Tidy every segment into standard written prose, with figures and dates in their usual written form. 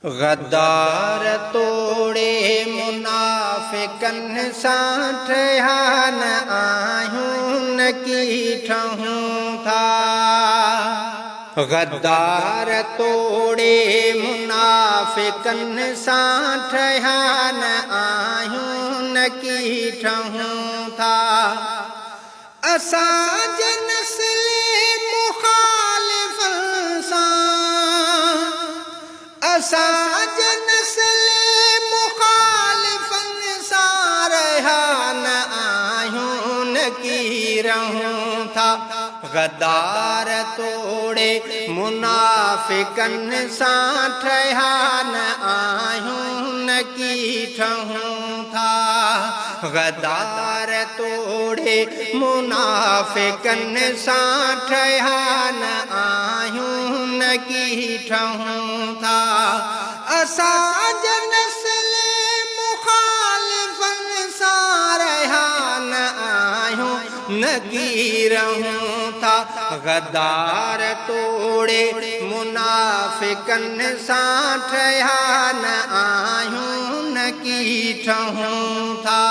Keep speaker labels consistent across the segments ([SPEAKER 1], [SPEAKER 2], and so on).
[SPEAKER 1] غدار توڙي منافقن سان ٺهيا نه آهيون نڪي ٺهون ٿا. غدار توڙي منافقن سان ٺهيا نه آهيون نڪي ٺهون ٿا. اسان جي نسلي مخالفن سان اسان جي نسلي مخالفن سان رهيا نه آهيون نڪي رهون ٿا. غدار توڙي منافقن سان ٺهيا نه آهيون نڪي ٺهون ٿا. غدار توڙي منافقن سان ٺهيا نه آهيون نڪي ٺهون ٿا. اسان جي نسلي مخالفن سان رهيا نه آهيون نڪي رهون ٿا. غدار توڙي منافقن سان ٺهيا نه آهيون نڪي ٺهون ٿا.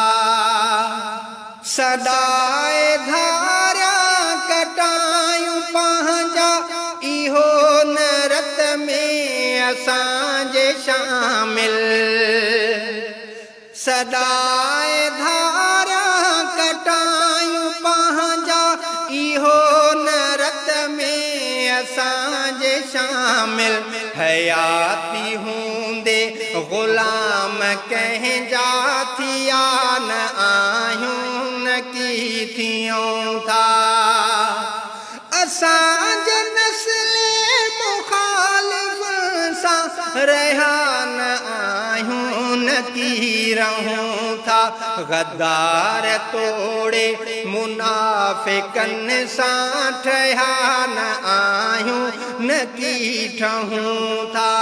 [SPEAKER 1] سڏائي ڌاريان ڪٽايون پنهنجا اهو نه رت ۾ اسان جي شامل. سڏائي ڌاريان ڪٽايون پنهنجا اهو نه رت ۾ اسان جي شامل. حياتي هوندي غلام ڪنهن جا ٿيا نه آهيون نڪي ٿيون ٿا. اسان جي نسلي مخالفن سان رهيا نه آهيون نڪي رهون ٿا. غدار توڙي منافقن سان ٺهيا نه آهيون نڪي ٺهون ٿا.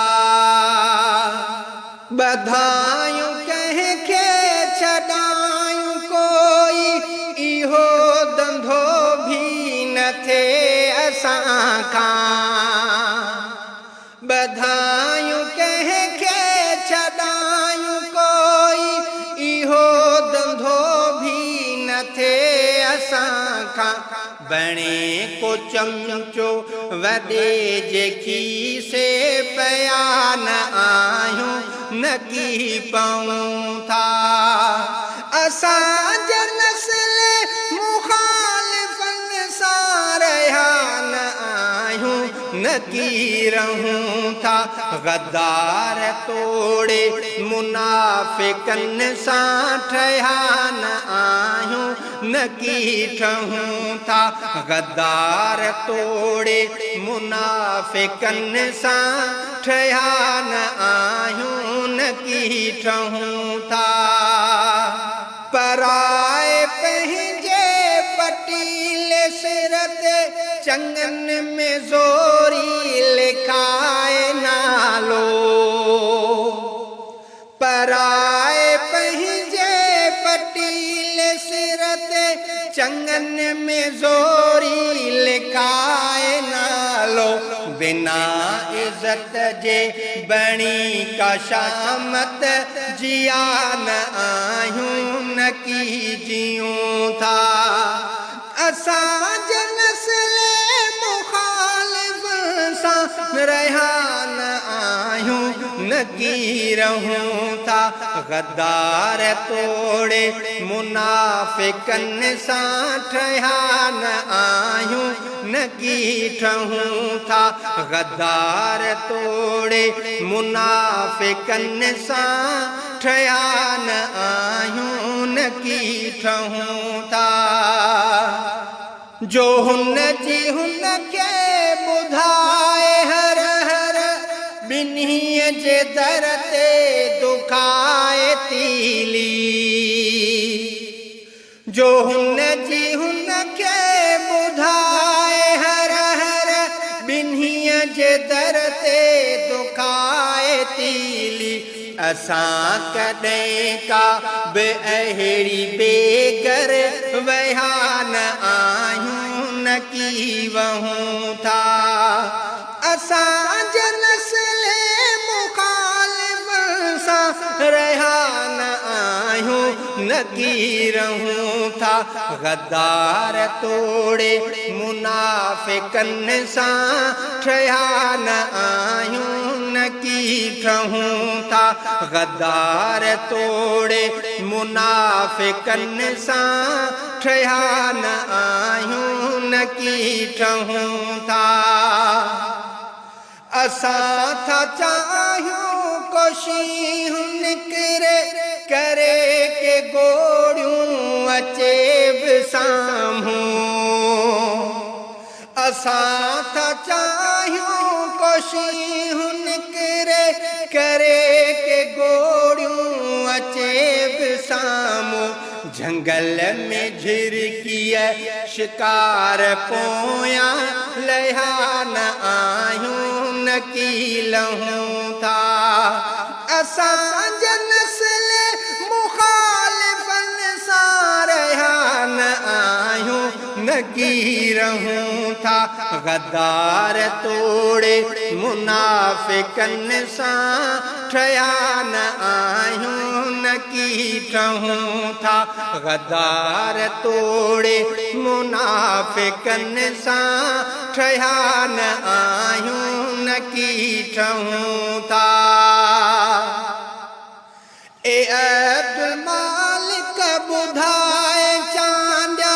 [SPEAKER 1] ٻڌايون ڪنهن کي ڇڏايون ڪوئي اهو ڌنڌو ڀي نه ٿئي اسان کان. ٻڌايون ڪنهن کي ڇڏايون ڪوئي اهو ڌنڌو ڀي نه ٿئي اسان کان. بڻي ڪو چمچو وڏي جي کيسي پيا نه آهيون نڪي پئون ٿا. اسان جي نسلي مخالفن سان رهيا نه آهيون نڪي رهون ٿا. غدار توڙي منافقن سان ٺهيا نه آهيون نڪي ٺهون ٿا. غدار توڙي منافقن سان ٺهيا نه آهيون نڪي ٺهون ٿا. پرائي پنهنجي پٽيلي سر تي چڱن ۾ زوري لکائي نالو. پرائي پنهنجي پٽيلي سر تي چڱن ۾ زوري لکائي نالو. بنا عزت جي بڻي ڪا شامت جيا نه آهيون نڪي جيئون ٿا. اسان جي نسلي مخالفن سان رهيا نه آهيون نڪي رهون ٿا. غدار توڙي منافقن سان ٺهيا نه آهيون نڪي ٺهون ٿا. غدار توڙي منافقن سان ٺهيا نه آهيون نڪي ٺهون ٿا. جو هن جي هن کي ٻڌائي هر هر ٻنهي جي در تي دکائي تيلي. جو هن جي هن کي ٻڌائي هر هر ٻنهي جي در تي دکائي تيلي. اسان ڪڏهن ڪا به اهڙي بيگر ويا نه آهيون نڪي وهون ٿا. اسان جي نسلي مخالف. رهيا نه آهيون نه ڪي رهون ٿا. غدار توڙي منافقن سان ٺهيا نه آهيون نه ڪي ٺهون ٿا. غدار توڙي منافقن سان ٺهيا نه آهيون نه ڪي ٺهون ٿا. اسان ٿا چاهيون ڪو شينهن نڪري ڪري ڪي گوڙيون اچي به سامهون. اسان ٿا چاهيون ڪو شينهن نڪري ڪري ڪي گوڙيون اچي به سامهون. جهنگل ۾ جهرڪيء شڪار پويان لهيا نه آهيون نه ڪي لهون ٿا. اسان جي نسل مخالفن سان رهيا نه آهيون نه ڪي رهون ٿا. غدار توڙي منافقن سان ٺهيا نه آهيون نه ڪي ٺهون ٿا. غدار توڙي منافقن سان ٺهيا نه آهيون نه ڪي ٺهون ٿا. اي عبدالمالڪ ٻڌاء چانڊيا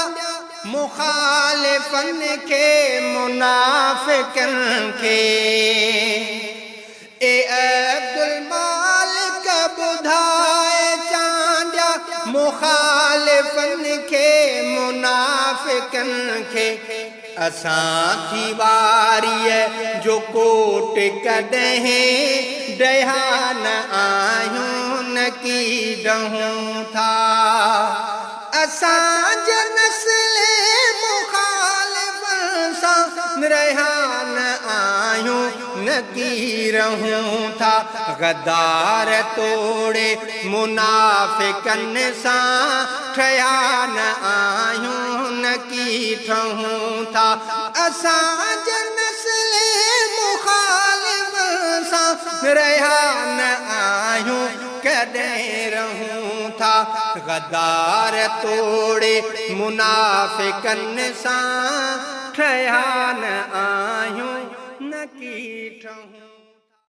[SPEAKER 1] مخالفن کي منافقن کي. اي عبدالمالڪ ٻڌاء چانڊيا مخالفن کي منافقن کي. اسان ٿي واريء جو ڪوٽ ڪڏهن ڊهيا نه آهيون نه ڪي ڊهون ٿا. اسان جي نسل مخالفن سان رهيا نه آهيون نه ڪي رهون ٿا. غدار توڙي منافقن سان ٺهيا نه آهيون نه ڪي ٺهون ٿا. اسان جي نسل مخالفن سان رهيا نه آهيون ڪڏهن رهون ٿا. غدار توڙي منافقن سان ٺهيا نه آهيون نه ڪي ٺهون.